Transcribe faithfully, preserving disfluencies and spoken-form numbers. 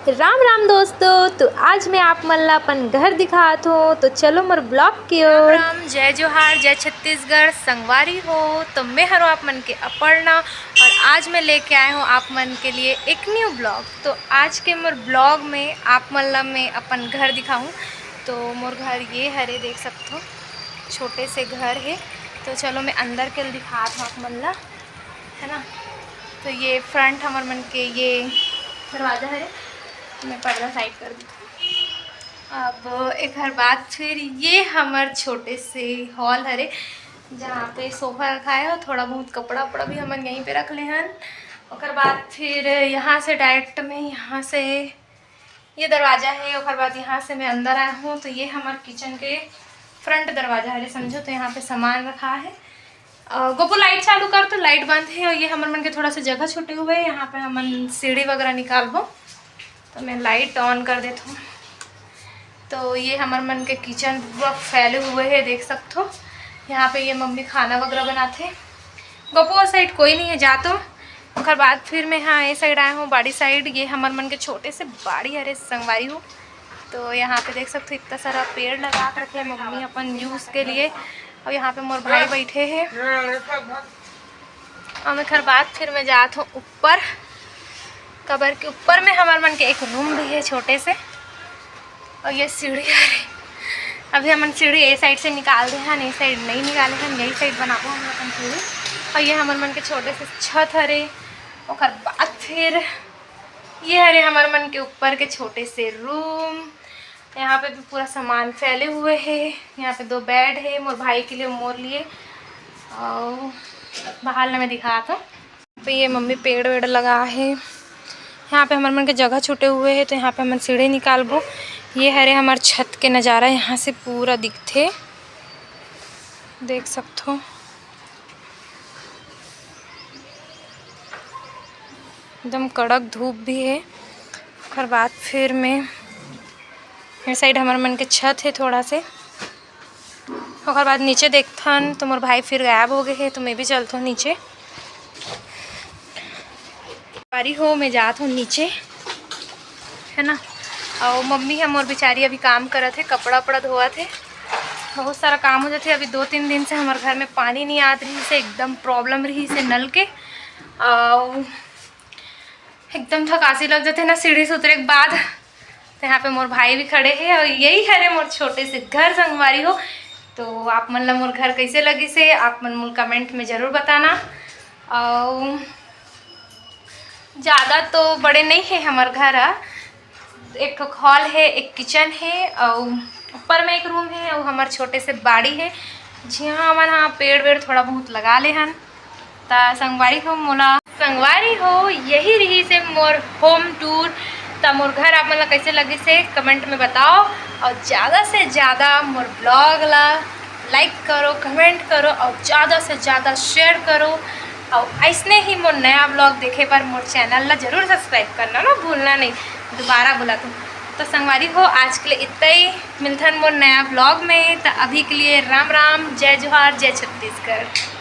राम राम दोस्तों, तो आज मैं आप मन ला अपन घर दिखात हों, तो चलो मोर vlog के ओर। राम राम, जय जोहार, जय छत्तीसगढ़। संगवारी हो, तो मैं हरों आप मन के अपर्णा और आज मैं लेके आए हों आप मन के लिए एक new vlog। तो आज के मोर vlog में आप मन ला मैं अपन घर दिखाहूँ। तो मोर घर ये हरे, देख सकत हो, छोटे से घर हे। तो चलो मैं अंदर के दिखात हों आप मन ला, है ना। तो ये front हमर मन के ये दरवाजा हरे, मैं पर्दा side कर देथों। अब एकर बाद फिर ये हमर छोटे से hall हरे, जहाँ पे sofa रखाए हों, थोड़ा बहुत कपड़ा उपड़ा भी हमन यहीं पे रख ले हन। ओकर बाद फिर यहाँ से direct में यहाँ से ये दरवाजा हे, ओकर बाद यहाँ से मैं अंदर आए हों, तो ये हमर kitchen के front दरवाजा हरे, समझो। तो यहाँ पे सामान रखा हे। अ, गोपू, light चालू कर, तो light बंद हे। और ये हमर मन के थोड़ा सा जगह छूटे हुए हे, यहाँ पे हमन सीढ़ी वगैरह निकालबो। तो मैं light on कर देथों। तो ये हमर मन के kitchen पूरा फैले हुए हे, देख सकत हो। यहाँ पे ये मम्मी खाना वगैरह बनाथे। गोपू, वो side कोई नहीं हे, जा तो। ओकर बाद फिर मैं, हाँ, ये side आए हों, बाड़ी side। ये हमर मन के छोटे से बाड़ी हरे, संगवारी हो। तो यहाँ पे देख सकत हो, इतना सारा पेड़ लगा के रखे हे मम्मी अपन use के लिए। और यहाँ पे मोर भाई बैठे हे। और एकर बाद फिर मैं जात हों ऊपर, काबर के ऊपर में हमर मन के एक room भी हे छोटे से। और ये सीढ़ी हरे, अभी हमन सीढ़ी ए side से निकाल दे हन, ए side नहीं निकाले हन, यही side बनाबो हम अपन सीढ़ी। और ये हमर मन के छोटे से छत हरे। ओकर बाद फिर ये हरे हमर मन के ऊपर के छोटे से room। यहाँ पे भी पूरा सामान फैले हुए हे। यहाँ पे दो bed हे, मोर भाई के लिए, मोर लिए। और बाहर ला मैं दिखात हों। पे ये मम्मी पेड़ वेड़ लगा हे। यहाँ पे हमर मन के जगह छूटे हुए हे, तो यहाँ पे हमन सीढ़ी निकालबो। ये हरे हमर छत के नज़ारा, यहाँ से पूरा दिखथे, देख सकत हो। एकदम कड़क धूप भी हे। ओकर बाद फिर मैं, ये side हमर मन के छत हे थोड़ा से। ओकर बाद नीचे देखथन, तो मोर भाई फिर गायब हो गए हे, तो मैं भी चलथों नीचे। बारी हो, मैं जात हों नीचे, है ना। और मम्मी हे मोर बेचारी, अभी काम करत हे, कपड़ा उपड़ा धोवत हे, बहुत सारा काम हो जाथे। अभी दो तीन दिन से हमर घर में पानी नहीं आत रहिस हे, एकदम problem रहिस हे नल के, और एकदम थकासी लग जाथे ना सीढ़ी से उतरे के बाद। तो यहाँ पे मोर भाई भी खड़े हे और यही हरे मोर छोटे से घर, संगवारी हो। तो आप मन ला मोर घर कैसे लगिस हे, आप मन मोला comment में जरूर बताना। और ज़्यादा तो बड़े नहीं हे हमर घर ह, एक ठो hall हे, एक kitchen हे, और ऊपर में एक room हे, और हमर छोटे से बाड़ी हे, जिहाँ हमन हा पेड़ वेड़ थोड़ा बहुत लगा ले हन। त संगवारी हो मोला, संगवारी हो, यही रहिस हे मोर home tour। त मोर घर आप मन ला कैसे लगिस हे, comment में बताओ, और ज़्यादा से ज़्यादा मोर vlog ला like करो, comment करो, और ज़्यादा से ज़्यादा share करो, और ऐसने ही मोर नया vlog देखे बर मोर channel ला जरूर subscribe करना ना भूलना नहीं, दोबारा बोला तो। तो संगवारी हो, आज के लिए इतना ही, मिलथन मोर नया vlog में। त अभी के लिए राम राम, जय जोहार, जय छत्तीसगढ़।